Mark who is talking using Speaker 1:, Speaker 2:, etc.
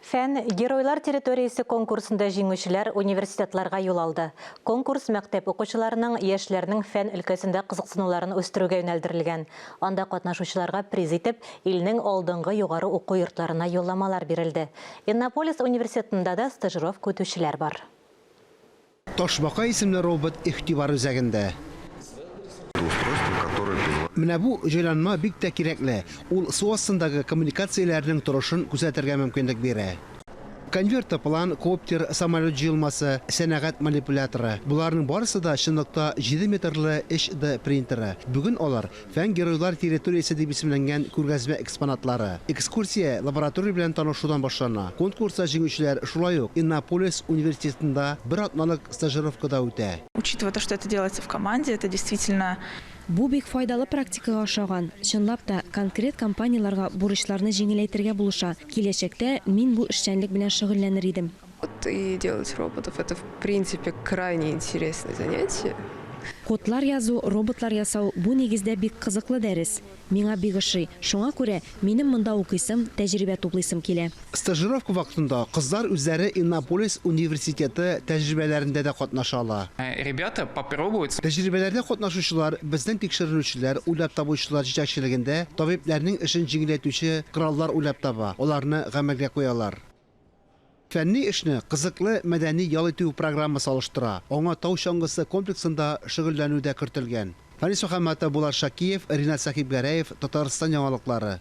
Speaker 1: Фән, геройлар территориясе конкурсында җиңүчеләр университетларга юл алды. Конкурс мәктәп укучыларының, яшьләрнең фән өлкәсендә кызыксынуларын үстерүгә юнәлдерелгән. Анда катнашучыларга приз итеп, илнең алдынгы югары уку йортларына юлламалар бирелде. Иннополис университетында да стажировка үтүчеләр бар.
Speaker 2: Ташбака исемле робот игътибар үзәгендә. Менә бу җайланма бик тә кирәкле, ул су астындагы коммуникацияләрнең торышын күзәтергә мөмкинлек бирә. Конвертоплан, коптер, самолет җыелмасы, сәнәгать манипуляторы, боларның барысы да чынлыкта җиде метрлы HD принтеры. Бүген алар Фән геройлар территориясе дип исемләнгән күргәзмә экспонатлары. Экскурсия лаборатория белән танышудан башлана. Конкурста җиңүчеләр шулай ук Иннополис университетында бер атналык стажировка да үтә.
Speaker 3: Учитывая то, что это делается в команде, это действительно.
Speaker 4: Бу бик файдалы практикага ошаган. Чынлап та, конкрет компанияләргә бурычларны җиңеләйтергә булыша. Киләчәктә мин бу эшчәнлек белән шөгыльләнер идем.
Speaker 5: И делать роботов, это в принципе крайне интересное занятие.
Speaker 4: Кодлар язу, роботлар ясау, бу нигездә бик кызыклы дәрес. Миңа бик ошый. Шуңа күрә, минем монда укыйсым, тәҗрибә туплыйсым килә.
Speaker 2: Стажировка вакытында кызлар үзләре Иннополис университеты тәҗрибәләрендә дә катнаша ала.
Speaker 6: Ребята попробуют.
Speaker 2: Тәҗрибәләрдә катнашучылар безнең тикшеренүчеләр, уйлап табучылар җитәкчелегендә табибләрнең эшен җиңеләйтүче кораллар уйлап таба, аларны гамәлгә куялар. Фәнни эшне кызыклы мәдәни ял итү программасы алыштыра, аңа тау чаңгысы комплексында шөгыльләнү дә кертелгән. Фәнис Мөхәммәтов, Булат Шакиев, Ринат Сәхибгәрәев, Татарстан яңалыклары.